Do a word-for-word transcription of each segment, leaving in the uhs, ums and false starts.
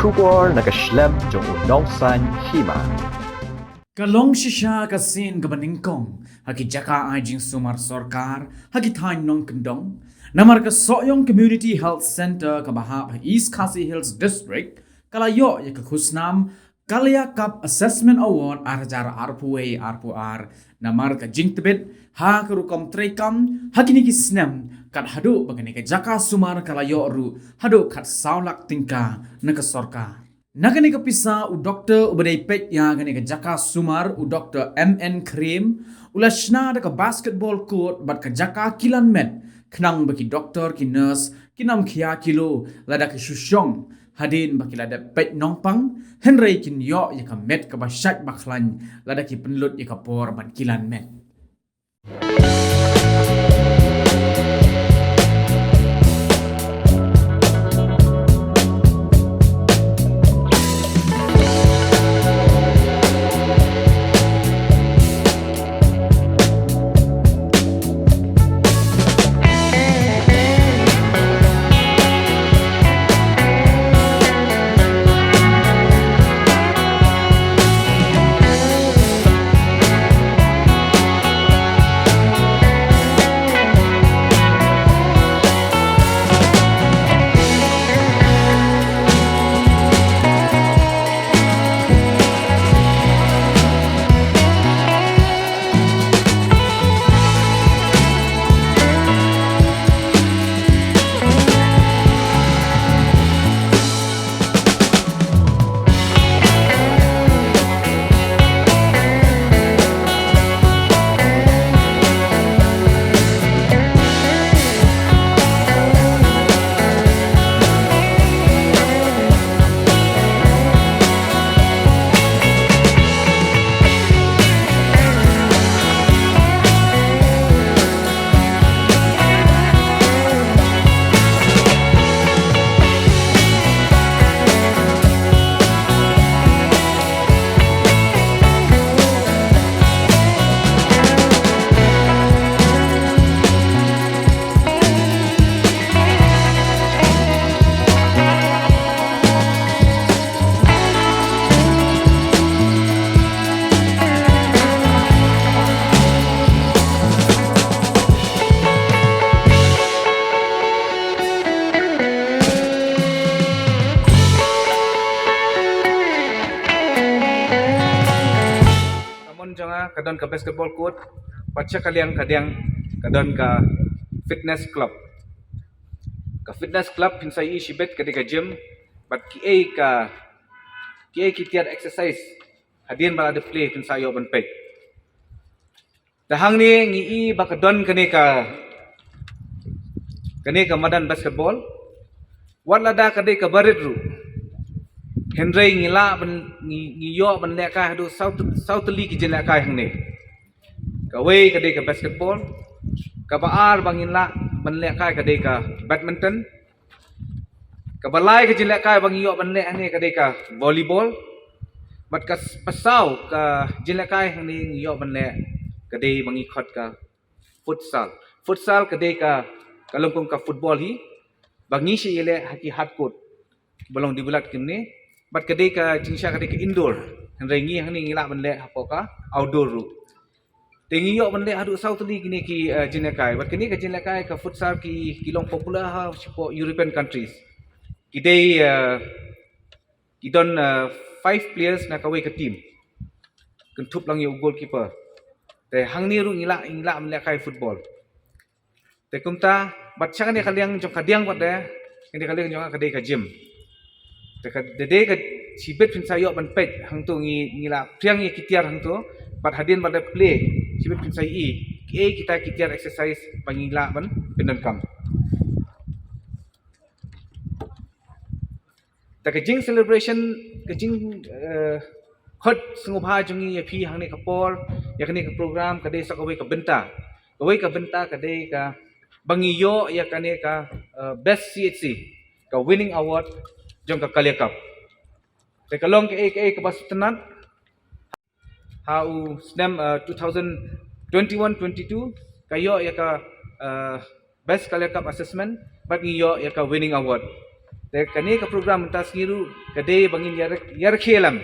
Khubor na ka shlem jong u Nongsaiñ Hima. Ka long shisha ka sien kaba nyngkong ha ki jaka ai jingsumar sorkar ha ki thaiñ nongkyndong. Namar ka Sohiong Community Health Centre kaba hap ha East Khasi Hills District ka la ïoh ïa ka khusnam Kalia Cup Assessment Award ar hajar arphew wei arphew ar namar ka jingtbit ha ka rukom treikam ha kine ki snem, kat haduh ba kane ka jaka sumar ka la ïoh ruh haduh kat saw lak tyngka na ka sorkar. Na kane ka pisa u doktor uba dei peit ïa kane ka jaka sumar, u Doktor M N Krim, u la shna da ka basketball court bad ka jaka kilan met khnang ba ki doktor, ki nurse kin ym khia kilo lada ki shu shong hadien ba ki la dep peit nongpang, hynrei kin ïoh ïa ka met kaba shait ba khlaiñ lada ki pynlut ïa ka por ban kilan met. Ka mon jong nga ka don ka basketball court, bad sha ka liang ka diang ka don ka fitness club. Ka fitness club phin sa ïohi shibit ka dei ka gym, bad kiei ka, kiei ki tiar exercise hadien ba la dep plie phin sa ïoh ban peit. Te hangne ngi i ba ka don kane ka, kane ka madan basketball. Wat lada ka dei kaba rit ruh, hynrei ngi lah ban, ngi, ngi ïoh ban lehkai haduh saw, saw tylli ki jinglehkai hangne. Kawei ka dei ka basketball, kaba ar ba ngin lah ban lehkai ka dei ka badminton, kaba lai ka jinglehkai ba ngi ïoh ban leh hangne ka dei ka volleyball. Bad ka s-, ba saw ka jinglehkai hangne ngi ïoh ban leh ka dei ba ngi khot ka futsal. Futsal ka dei ka, ka long kum ka football hi, ba ngi shu ïaleh ha ki hard court ba long developed kumne. Bad ka dei ka jingshah ka dei ka indoor, hynrei ngi hangne ngi lah ban leh hapoh ka outdoor ruh. Te ngi ïoh ban leh haduh saw tylli kine ki, eh, jinglehkai. Bad kine ki jinglehkai ka futsal ki, ki long popular ha shapoh European countries. Ki dei, eh, ki don, eh, five players na kawei ka team, kynthup lang ïa u goalkeeper. Te hangne ruh ngi lah, ngi lah ban lehkai football. Te kumta, bad sha kane ka liang jong ka diang bad de, kane ka liang jong ka dei ka gym. Te ka dei, dei ka shibit phin sa ïoh ban peit hangto, ngi, ngi la pdiang ïa ki tiar hangto, bad hadien ba la dep plie shibit phin sa ïohi kiei kita ki tiar exercise ba ngi lah ban pyndonkam. Te ka jing celebration, ka jing, eh, khot sngewbha jong ngi ïa phi hangne ka por, ïa kane ka program ka dei sa kawei ka bynta. Kawei ka bynta ka dei ka ba ngi ïoh ïa kane ka, eh, best C H C, ka winning award jong ka Kalia Cup. Te ka long kaei kaei kaba sngewtynnat. Ha u snem, uh, two thousand twenty-one twenty-two, ka ïoh ïa ka, uh, Best Kalia Cup Assessment, bad ngi ïoh ïa ka Winning Award. Te kane ka program mynta sngi ruh ka dei ba ngin ïar ïar khie lem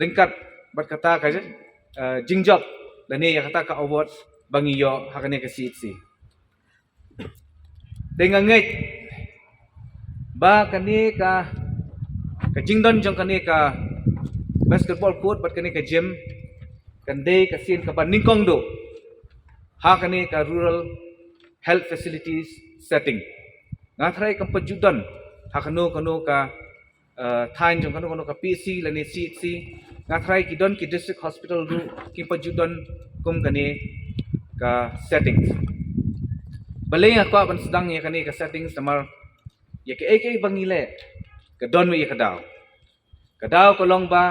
ryngkat bad kata ka, eh, jingjop lane ïa kata ka award ba ngi ïoh ha kane ka C H C. Te nga ngeit ba kane ka ka jingdon jong kane ka basketball court bad kane ka gym kan dei ka sien kaba nyngkong duh ha kane ka rural health facilities setting. Nga tharai kam pat ju don ha kano kano ka, eh, thaiñ jong kano kano ka P H C lane C H C. Nga tharai ki don ki district hospital ruh kim pat ju don kum kane ka settings. Balei nga kwah ban sdang ïa kane ka settings namar ïa kaei kaei ba ngi leh ka don wei ïa ka daw. Ka daw ka long ba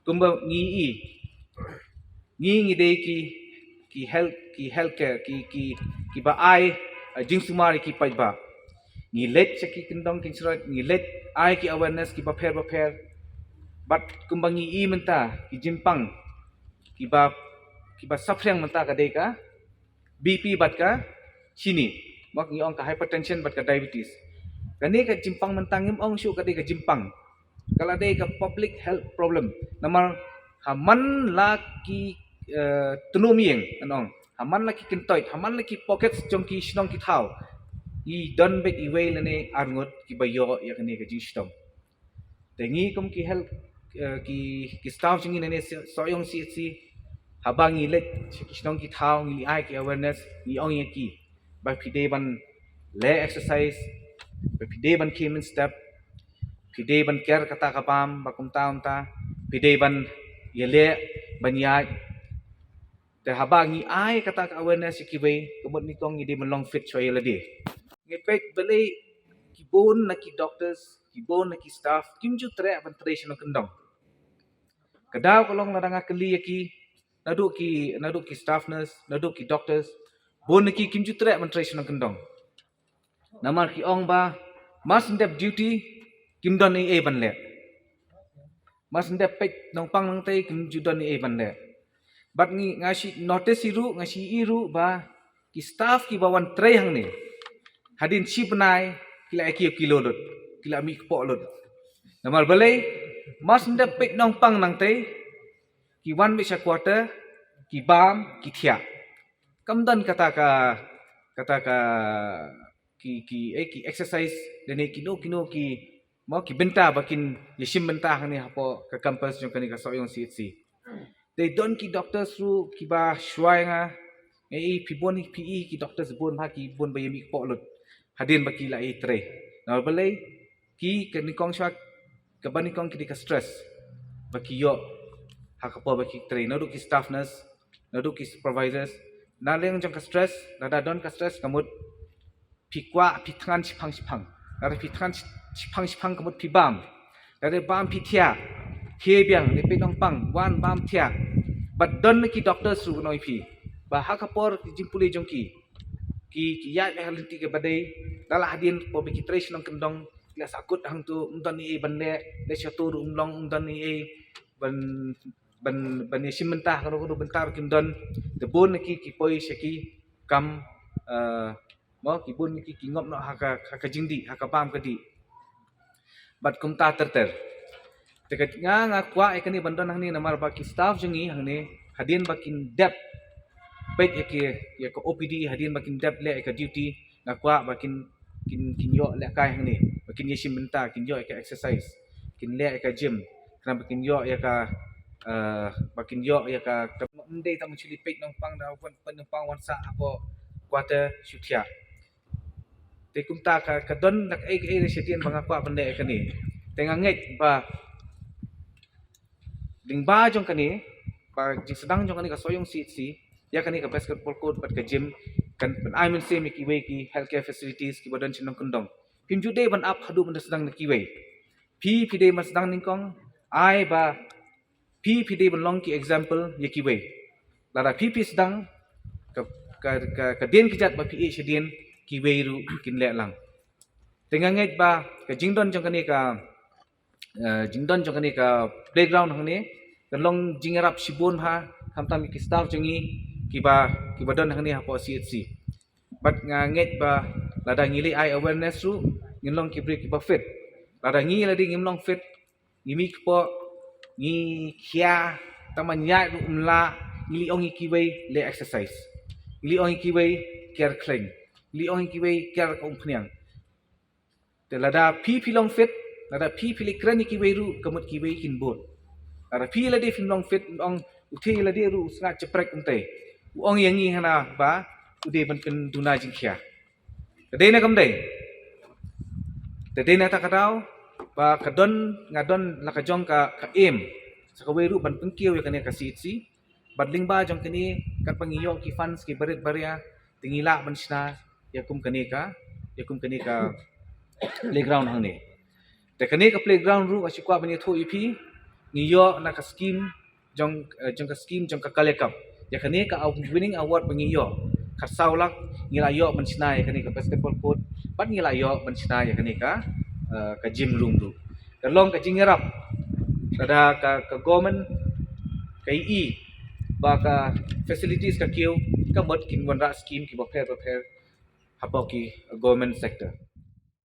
kumba ngi i ngi ngi dei ki ki health ki healthcare ki ki ki ba ai, eh, jingsumar ïa ki paidbah. Ngi leit sha ki kyndong kynshroj, ngi leit ai ki awareness ki bapher bapher. Bad kumba ngi i mynta ki jingpang ki ba ki ba saphriang mynta ka dei ka B P bad ka shini, bad ngi ong ka hypertension bad ka diabetes. Kane ka jingpang mynta ngim ong shuh ka dei ka jingpang, ka la dei ka public health problem. Namar ha man la ki, eh, tnum ïing, ngan ong ha man la ki kyntoit, ha man la ki pockets jong ki shnong ki thaw, i don beit iwei lane arngut ki ba ïoh ïa kane ka jingshitom. Te ngi kum ki health, eh, ki ki staff jong ngi nane Sohiong C H C, haba ngi leit sha ki shnong ki thaw ngi ai ki awareness, ngi ong ïa ki ba phi dei ban leh exercise, ba phi dei ban khie mynstep, phi dei ban ker kata ka bam ba kumta kumta, phi dei ban ïaleh ban ïaid. Te haba ngi ai kata ka awareness ïa kiwei, ka mut nyngkong ngi dei ban long fit shuwa ïa lade. Ngi peit balei ki bun na ki doctors, ki bun na ki staff kim ju treh ban trei shnong kyndong. Ka daw ka long lada nga kylli ïa ki, naduh ki naduh ki staff nurse, naduh ki doctors, bun na ki kim ju treh ban trei shnong kyndong. Namar ki ong ba mar shen dep duty kim don ei ei ban leh. Mar shen dep peit nongpang nangtei kim ju don ei ei ban leh. Bad ngi nga shi notice hi ruh, nga shi i ruh ba ki staff ki ba wan trei hangne, hadien shi bnai ki la ïa ki kilo lut, ki la mih kpoh lut. Namar balei? Mar shen dep peit nongpang nangtei ki wan beit sha quarter, ki bam, ki thiah. Kam don kata ka kata ka ki ki eh, ki exercise lane kino kino ki mo ki bynta ba kin ïashim bynta hangne hapoh ka campus jong kane ka Sohiong C H C. Te don ki doctors ruh ki ba shuwa ïa nga, eh, phi bun, phi i ki doctors bun bha, ki bun ba ïa mih kpoh lut hadien ba ki la ïa trei. Namar balei? Ki ka nyngkong shuwa, kaba nyngkong ki dei ka stress ba ki ïoh ha ka por ba ki trei, naduh ki staff nurse, naduh ki supervisors. Na liang jong ka stress, lada don ka stress ka mut phi kwah phi thngan shiphang shiphang. Lada phi thngan shi- shiphang shiphang ka mut phi bam. Lada bam phi thiah, khie biang, ne peit nongpang, wan bam thiah. Bad don na ki doctors ruh, ngan ong ïa phi ba ha ka por ki jingpule jong ki, ki ki ïaid beit ha lynti kaba dei, da la hadien por ba ki trei shnong kyndong, ki la sahkut hangto, ym don ei ei ban leh, leit shato ruh ym long, ym don ei ei ban ban ban ïashim bynta, kano kano bynta ruh kim don. Te bun na ki ki poi sha ki kam, eh, mo ki bun na ki ki ngop noh ha ka ha ka jingdih, ha ka bam ka dih. Bad kumta ter ter. Te ka nga nga kwah ïa kane ban don hangne namar ba ki staff jong ngi hangne, hadien ba kin dep peit ïa ki ïa ka O P D, hadien ba kin dep leh ïa ka duty, nga kwah ba kin kin kin ïoh lehkai hangne, ba kin ïashim bynta, kin ïoh ïa ka exercise, kin leh ïa ka gym, khnang ba kin ïoh ïa ka, eh, ba kin ym dei tang ban shu leit peit nongpang, da wan peit nongpang wan sah hapoh quarter shu thiah. Te kumta ka ka don da kaei kaei re shadien ba nga kwah ban leh ïa kane. Te nga ngeit ba lyngba jong kane, ba jingsdang jong kane ka Sohiong C H C ïa kane ka basketball court bad ka gym, kan pyn-ai mynsiem ïa kiwei ki healthcare facilities kiba don shnong kyndong. Phim ju dei ban ap haduh ban da sdang na kiwei. Phi phi dei ban sdang nyngkong, ai ba phi phi dei ban long ki example ïa kiwei. Lada phi phi sdang, ka ka ka, ka dien kjat ba phi ïeh shadien, kiwei ruh kin leh lang. Te nga ngeit ba ka jingdon jong kane ka, eh, jingdon jong kane ka playground hangne kan long jingïarap shibun ha, khamtam ïa ki staff jong ngi kiba kiba don hangne hapoh C H C. Bad nga ngeit ba lada ngi leit ai awareness ruh, ngin long ki briew kiba fit. Lada ngi lade ngim long fit, ngi mih kpoh, ngi khia, tang ban ïaid ruh ym lah, ngi leh ong ïa kiwei leh exercise, ngi leh ong ïa kiwei kiar khleiñ, ngi leh ong ïa kiwei kiar ka umphniang. Te lada phi phi long fit, lada phi phi leh kren ïa kiwei ruh, ka mut kiwei kin bud. Lada phi lade phim long fit, ong u thei lade ruh u sngap cheprek kumtei, u ong ïa ngi hana ba u dei ban pynduna jingkhia. Ka dei ne kam dei? Te dei na kata ka daw ba ka don, nga don la ka jong ka, ka aim sa kawei ruh ban pynkiew ïa kane ka C H C. Bad lyngba jong kane, katba ngi ïoh ki funds ki barit baria, te ngi lah ban shna ïa kum kane ka, ïa kum kane ka playground hangne. Te kane ka playground ruh nga shu kwah ban ïathuh ïa phi, ngi ïoh na ka scheme jong, eh, jong ka scheme jong ka Kale Cup. Ïa kane ka aw-, winning award ba ngi ïoh, khatsaw lak, ngi la ïoh ban shna ïa kane ka basketball court, bad ngi la ïoh ban shna ïa kane ka, eh, ka gym room ruh. Ka long ka jingïarap lada ka, ka government ka ïohi ba ka facilities ka kiew, ka mut kin wanrah scheme kiba pher ba pher hapoh ki government sector.